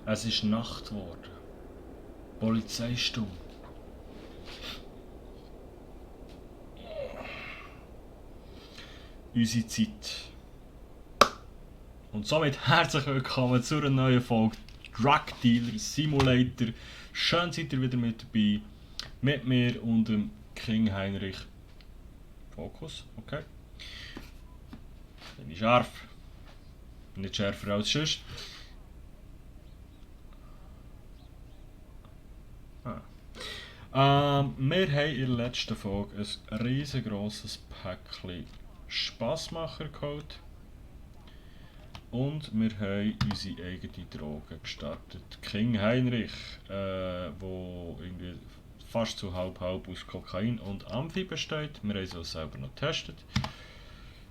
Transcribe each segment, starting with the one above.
Es ist Nacht geworden. Polizeistunde. Unsere Zeit. Und somit herzlich willkommen zu einer neuen Folge Drug Dealer Simulator. Schön seid ihr wieder mit dabei. Mit mir und dem King Heinrich. Fokus, okay. Bin ich scharf. Nicht schärfer als sonst. Wir haben in der letzten Folge ein riesengroßes Päckchen Spassmacher geholt. Und wir haben unsere eigene Droge gestartet. King Heinrich, wo irgendwie fast zu halb aus Kokain und Amphi besteht. Wir haben es selber noch getestet.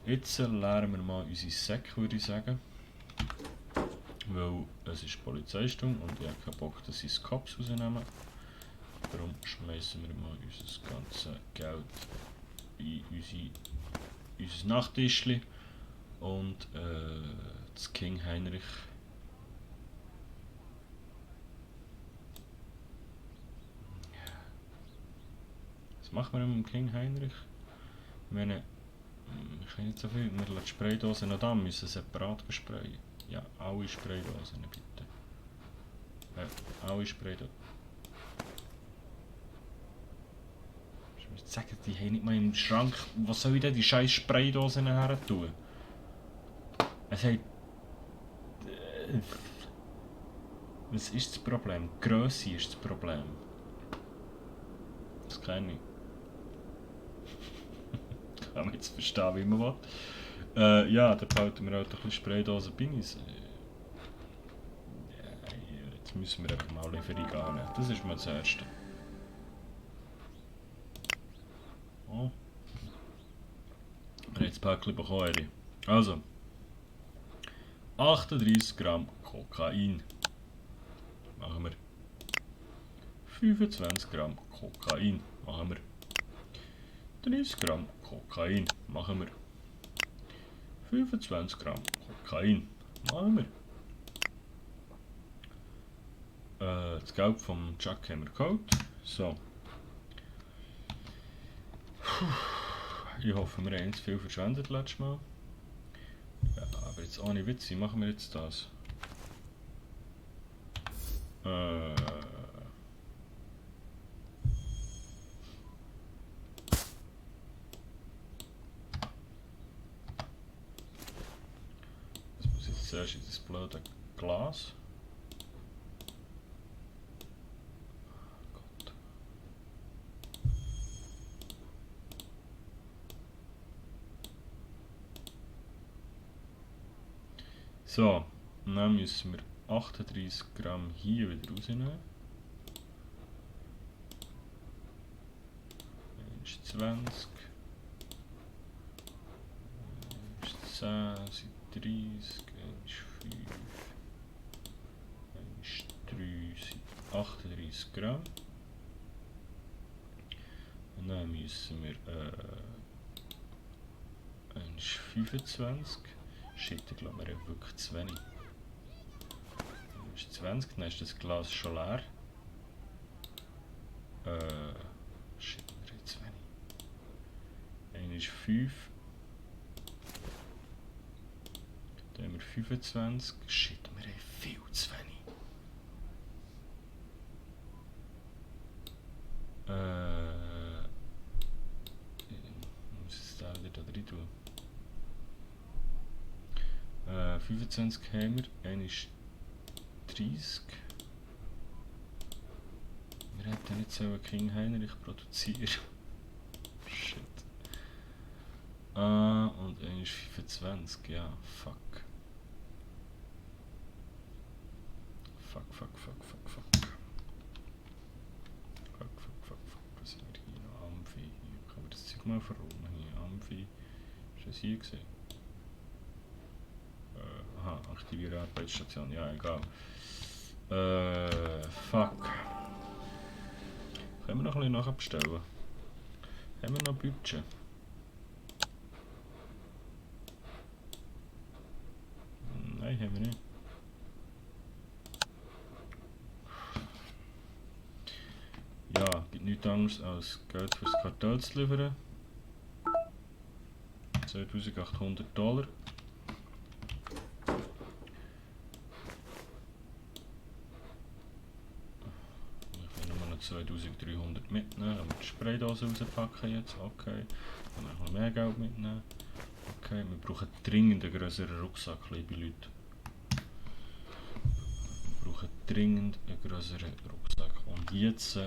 Jetzt lernen wir mal unsere Säcke, würde ich sagen. Weil es ist Polizeistunde und ich habe keinen Bock, dass sie das Cops rausnehmen. Darum schmeißen wir mal unser ganzes Geld in unser Nachttischchen. Und das King Heinrich. Was machen wir mit dem King Heinrich? Ich meine, ich kann nicht so viel. Wir lassen die Spraydosen noch da, müssen separat sprayen. Ja, alle Spraydosen bitte. Alle Spraydosen. Ich muss sagen, die haben nicht mal im Schrank. Was soll ich denn die scheiß Spraydosen her tun? Es hat. Was ist das Problem? Die Grösse ist das Problem. Das kenne ich. Kann man jetzt verstehen, wie man will. Ja, da behalten wir halt ein bisschen Spraydosen bei uns. Jetzt müssen wir einfach mal Lieferung annehmen. Das ist mal das Erste. Oh. Wir haben jetzt das Päckchen bekommen, Eri. Also. 38 Gramm Kokain. Machen wir. 25 Gramm Kokain. Machen wir. 30 Gramm Kokain. Machen wir. 25 Gramm Kokain. Machen wir. Das Geld vom Jack haben wir geholt. So. Ich hoffe, wir haben nicht zu viel verschwendet letztes Mal. Ja, aber jetzt ohne Witz, wie machen wir jetzt das? Das muss jetzt zuerst in das blöde Glas. Gott. So, und dann müssen wir 38 Gramm hier wieder rausnehmen. 20, 10, 30, 5, 3, 38 Gramm. Und dann müssen wir 25. Shit, ich glaube, wir haben wirklich zu wenig. 20, dann ist das Glas schon leer. Shit, wir haben zu wenig. Einer ist 5. Dann haben wir 25. Shit, wir haben viel zu wenig. Ich muss es da wieder da rein tun. 25 haben wir. Einer ist 30. Wir hätten nicht so einen King Heinrich produzieren. Shit. Und einer ist 25, ja, fuck. Fuck. Was haben wir hier noch? Amphi. Hier können wir das Zeug mal verräumen. Hier, Amphi. Ist das hier gesehen? Aha, aktiviere Arbeitsstation. Ja, egal. Fuck. Können wir noch ein bisschen nachbestellen? Haben wir noch Budget? Nein, haben wir nicht. nichts anderes als Geld fürs Kartell zu liefern. 2800 $. Ich will nur noch 2300 mitnehmen, damit die Spraydose rauspacken jetzt. Okay. Dann noch mehr Geld mitnehmen. Okay, wir brauchen dringend einen größeren Rucksack, liebe Leute. Wir brauchen dringend einen größeren Rucksack. Und jetzt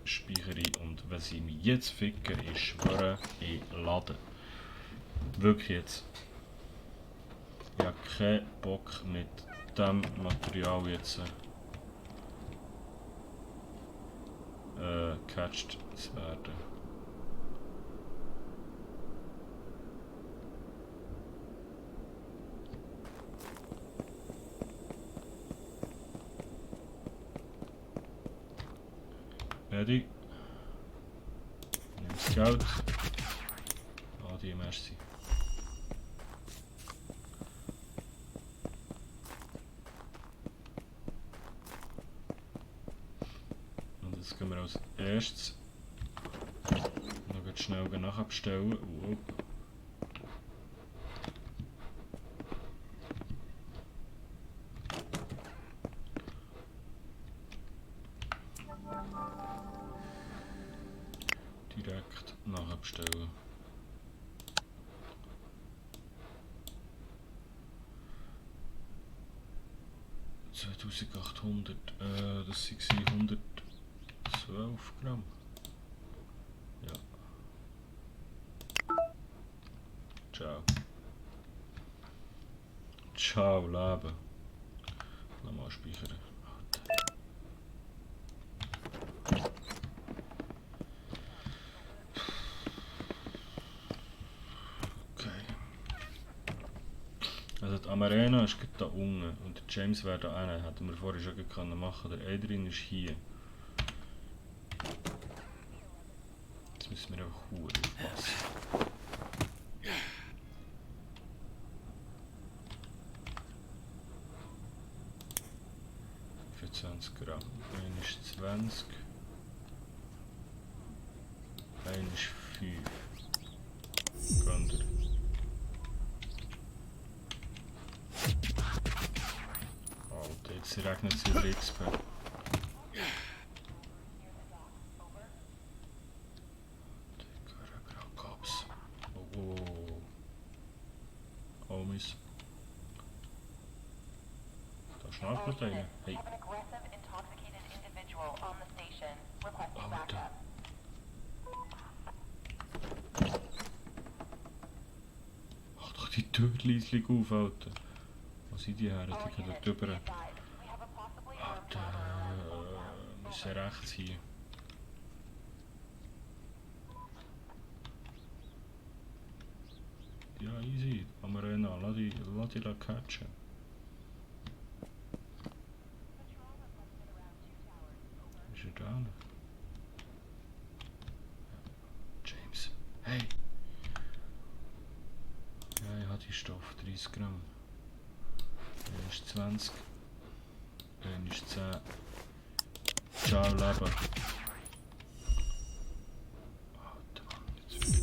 speichere ich, und wenn sie mich jetzt ficken, ich schwöre, ich lade. Wirklich jetzt. Ich habe keinen Bock mit diesem Material jetzt gecatcht zu werden. Ready? Nimm das Geld. Adi, merci. Und jetzt gehen wir als erstes noch schnell nachbestellen. Direkt nachbestellen. $2800, das waren 112 Gramm. Ja. Ciao. Ciao, Leben. Lass mal speichern. Also die Amarena ist da unten und der James wäre da hinten, hätten wir vorher schon können machen. Der Adrian ist hier. Jetzt müssen wir einfach gut aufpassen. Für 20 Gramm. Ein ist 20. Ein ist 5. Gönnt ihr. Jetzt regnet es über XP. Cops. Oh Mist. Da schnarcht einer. Hey. Alter. Mach doch die Tür leislich auf, Alter. Wo sind die her? Die können dort drüber. Wir müssen rechts hier. Ja, easy. Amarena, lass die catchen. Ist er da? James. Hey! Ja, ich habe die Stoff. 30 Gramm. Er ist 20. Er ist 10. Ciao, Leben. Alter Mann, jetzt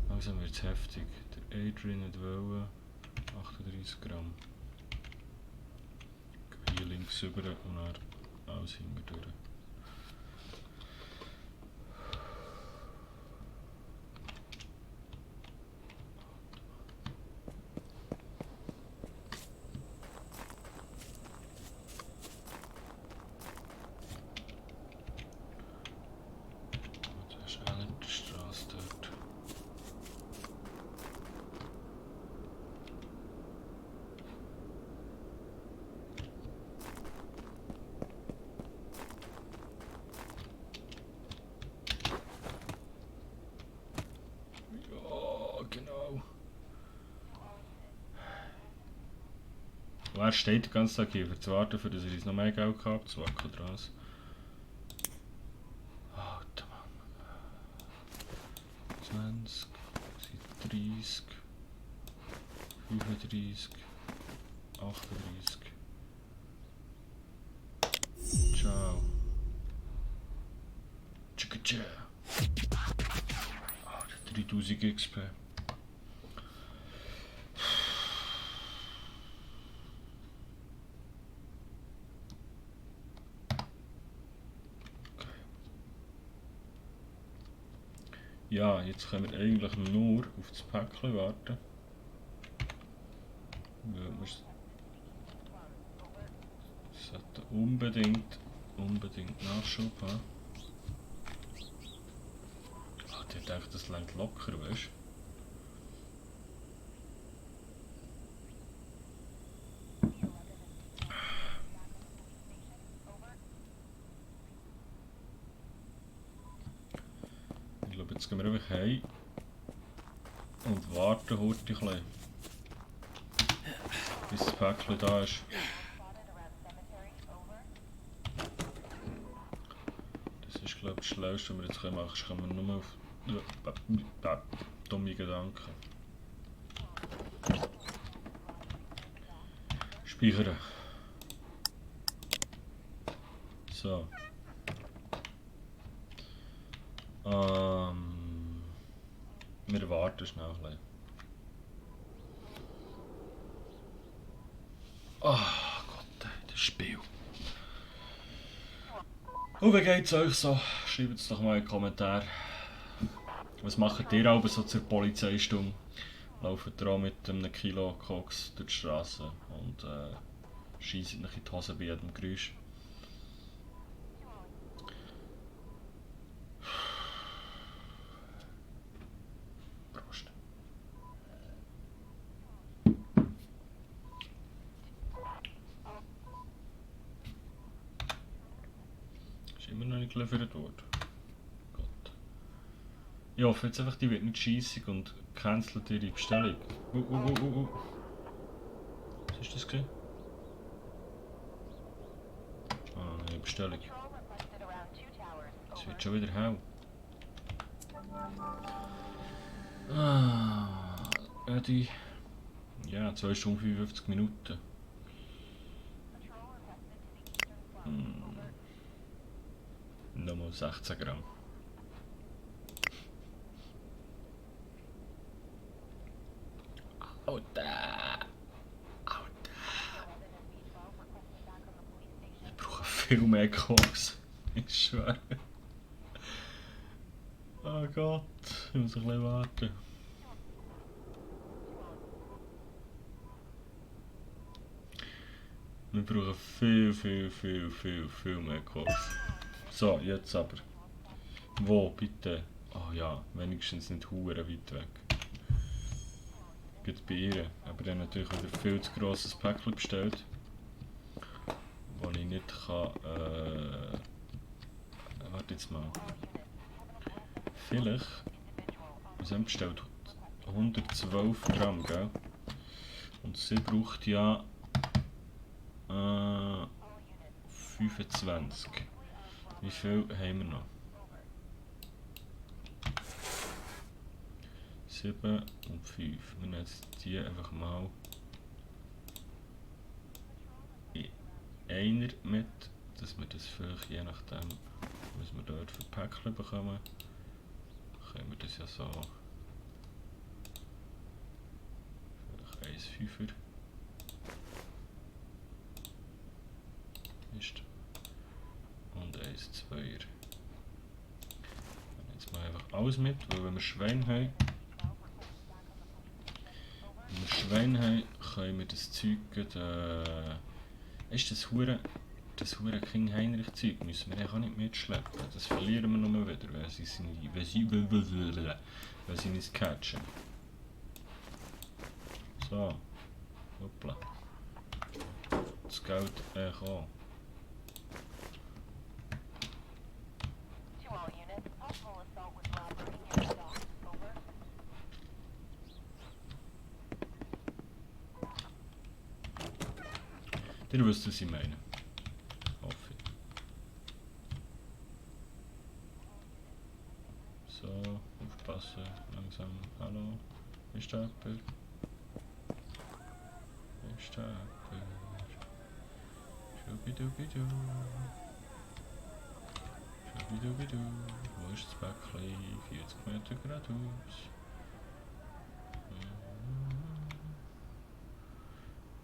langsam wird es heftig. Der Adrian nicht wollen. 38 Gramm. Hier links rüber und dann alles hinten durch. Und er steht den ganzen Tag hier, zu warten, für dass er uns noch mehr Geld gehabt zu wacken oder was? Alter Mann. 20, 30, 35, 38. Ciao. Tschüss. Ah, 3000 XP. Ja, jetzt können wir eigentlich nur auf das Päckchen warten. Wir sollten unbedingt Nachschub haben. Ah, der denkt, das längt locker, weißt du? Ich glaube, jetzt gehen wir einfach heim und warten heute ein bisschen, bis das Päckchen da ist. Das ist, glaube ich, das Schlauste, was wir jetzt machen können. Ich kann nur auf dumme Gedanken. Speichern. So. Wir warten schnell ein bisschen. Ah, Gott, das Spiel. Und wie geht's euch so? Schreibt es doch mal in die Kommentare. Was macht ihr aber so zur Polizeistunde? Lauft ihr auch mit einem Kilo Koks durch die Straße und schießt euch in die Hose bei jedem Geräusch? Prost. Ist immer noch nicht geliefert worden. Gott. Ich hoffe jetzt einfach, die wird nicht scheissig und cancelt ihre Bestellung. Was ist das gewesen? Ah, eine Bestellung. Es wird schon wieder hell. Ah, Eddie. Ja, 2 Stunden 55 Minuten. Nochmal 16 Gramm. Alter! Ich brauche viel mehr Koks. Ich schwöre. Oh Gott, ich muss ein bisschen warten. Wir brauchen viel mehr Koks. So, jetzt aber. Wo, bitte? Oh ja, wenigstens nicht hure weit weg. Geht bei ihr. Aber dann natürlich wieder viel zu grosses Päckchen bestellt. Wo ich nicht kann. Warte jetzt mal. Vielleicht. Sie haben bestellt 112 Gramm, gell? Und sie braucht ja 25. Wie viel haben wir noch? 7 und 5. Wir nehmen jetzt die einfach mal in einer mit, dass wir das vielleicht je nachdem, was wir dort für Päckchen bekommen, können wir das ja so. Vielleicht 1 5er. Ist. Und 1 2er. Jetzt mal einfach alles mit, weil wenn wir Schwein haben, können wir das Zeug ist das hure King Heinrich Zeug müssen wir auch nicht mitschleppen. Das verlieren wir nur wieder, wenn sie nicht catchen. So. Hoppla. Das Geld auch. Ihr wisst, was ich meine. Hoffe ich. So, aufpassen, langsam. Hallo, ist da jemand? Ist da jemand? Schubidubidu. Wie du. Wo ist das Bäckchen? 40 Meter geradeaus.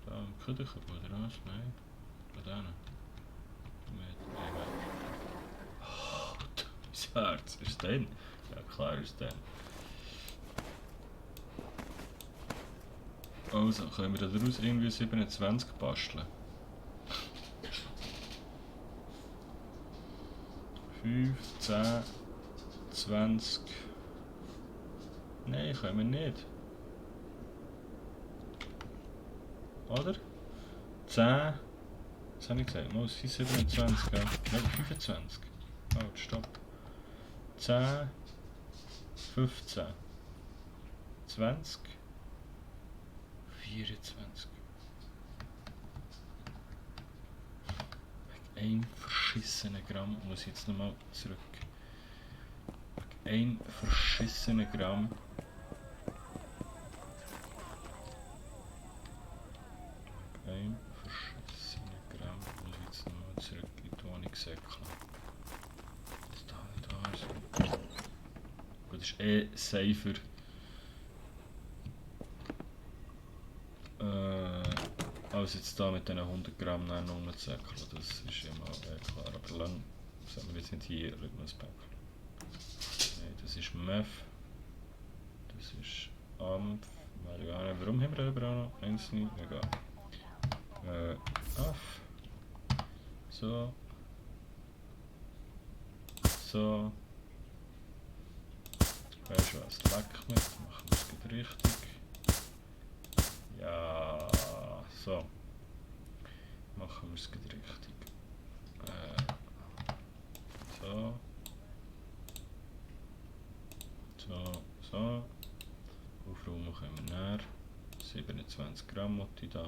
Da am Küderchen, oder was? Nein. Bei denen. Nein. Oh, mein Herz. Ist der? Ja, klar ist der. Also, können wir daraus irgendwie 27 basteln? 5, 10, 20. Nein, können wir nicht. Oder? 10. Was habe ich gesagt? Muss ich 27, gell? Nein, 25. Halt, stopp. 10, 15, 20, 24. Ein verschissener Gramm muss ich jetzt nochmal zurück. Ein verschissener Gramm. Ein verschissener Gramm muss ich jetzt nochmal zurück in die Wohnung säckeln. Das da nicht da ist. Gut, das ist eh safer. Als jetzt da mit diesen 100 Gramm rumzusäckeln. Das ist ja mal klar. Aber lang sollen wir jetzt nicht hier Rhythmuspäckchen. Nein, das ist Meth. Das ist Ampf. Marihuana. Warum haben wir überall noch einzelne? Egal. Aff. So. So. Weißt du was? Leck mit. Machen wir es gut richtig. Ja. So. Machen wir es gut richtig. So. So. Aufräumen können wir näher. 27 Gramm Motti da.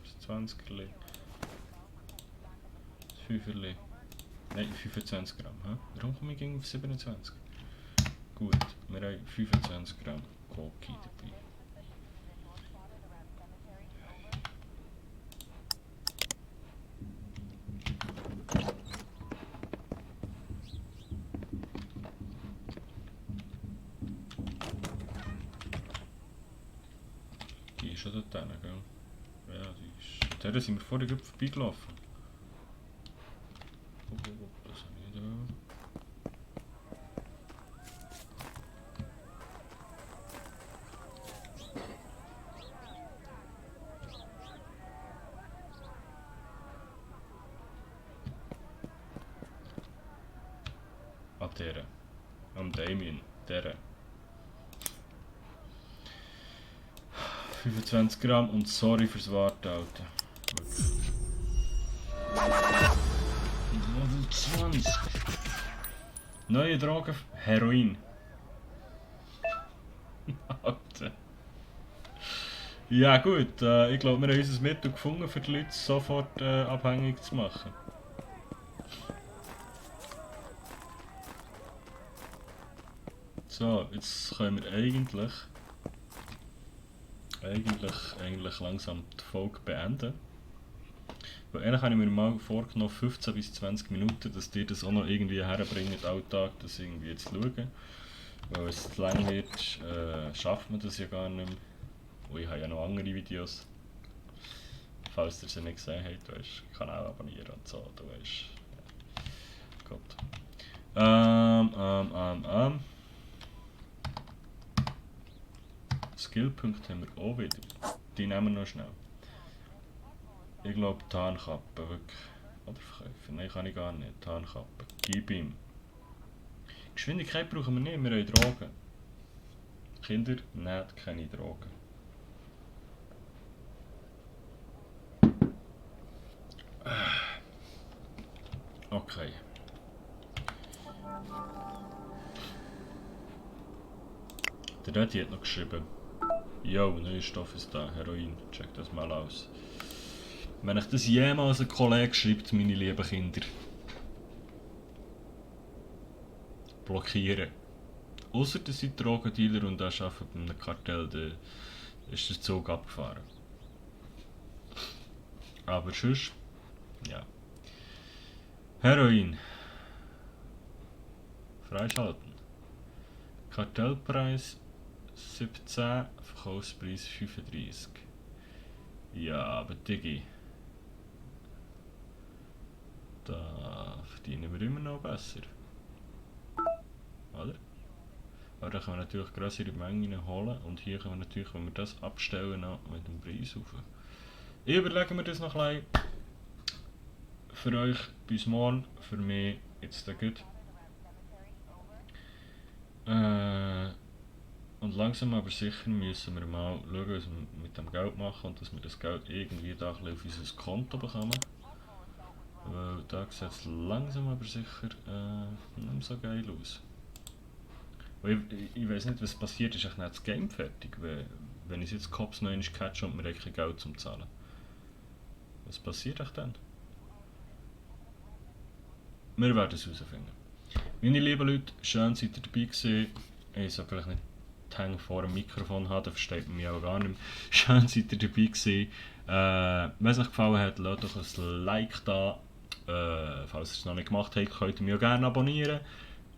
Das 20erli. Das 5erli. Nein, 25 Gramm. He? Warum komme ich gegen auf 27? Gut, wir haben 25 Gramm Koki dabei. Die ist schon dort hin, gell? Ja, die ist... Da sind wir vorher gerade vorbeigelaufen. Was habe ich da? An dieser. Am Damien. Dieser. 25 Gramm und sorry fürs Warten, Alter. Level 20. Neue Droge, Heroin. Alter. Ja gut, ich glaube wir haben unser Mittel gefunden, für die Leute sofort abhängig zu machen. So, jetzt können wir eigentlich langsam die Folge beenden. Weil eigentlich habe ich mir mal vorgenommen, 15 bis 20 Minuten, dass die das auch noch irgendwie herbringen, den Alltag, das irgendwie zu schauen. Weil es zu lang wird, schafft man das ja gar nicht mehr. Und ich habe ja noch andere Videos. Falls ihr sie nicht gesehen habt, weißt du, Kanal abonnieren und so, du weißt. Ja. Gut. Skillpunkte haben wir auch wieder. Die nehmen wir noch schnell. Ich glaube Tarnkappe, wirklich. Oder verkaufen? Nein, kann ich gar nicht. Tarnkappe. Gib ihm. Geschwindigkeit brauchen wir nicht, wir haben Drogen. Kinder, nehmt keine Drogen. Okay. Der Reddy hat noch geschrieben. Yo, neuer Stoff ist da, Heroin. Check das mal aus. Wenn euch das jemals ein Kollege schreibt, meine lieben Kinder, blockieren. Ausser ihr seid Drogendealer und arbeitet bei einem Kartell, dann ist der Zug abgefahren. Aber sonst, ja. Heroin. Freischalten. Kartellpreis 17, Verkaufspreis 35. Ja, aber Digi. Da verdienen wir immer noch besser. Oder? Aber da können wir natürlich größere Mengen holen und hier können wir natürlich, wenn wir das abstellen, noch mit dem Preis rauf. Ich überlege mir das noch ein bisschen. Für euch bis morgen, für mich jetzt gut. Und langsam aber sicher müssen wir mal schauen, was wir mit dem Geld machen und dass wir das Geld irgendwie da auf unser Konto bekommen. Weil da sieht es langsam aber sicher nicht mehr so geil aus. Weil ich weiß nicht, was passiert, ist eigentlich das Game fertig, wenn ich jetzt Cops noch einmal catche und wir haben kein Geld zum Zahlen. Was passiert euch dann? Wir werden es herausfinden. Meine lieben Leute, schön seid ihr dabei gewesen. Ich soll vielleicht nicht die Hänge vor dem Mikrofon haben, da versteht man mich auch gar nicht mehr. Schön seid ihr dabei gewesen. Wenn es euch gefallen hat, lasst doch ein Like da. Falls ihr es noch nicht gemacht habt, könnt ihr mich auch gerne abonnieren.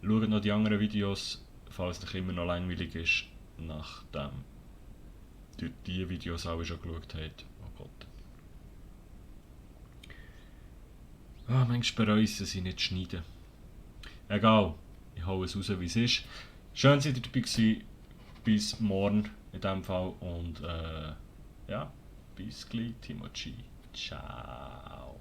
Schaut noch die anderen Videos, falls es euch immer noch langweilig ist, nachdem ihr diese Videos alle schon geschaut habt. Oh Gott. Manchmal bereue ich es, sie nicht schneiden. Egal, ich hau es raus, wie es ist. Schön, dass ihr dabei gewesen. Bis morgen in diesem Fall und ja, bis gleich, Timochi. Ciao.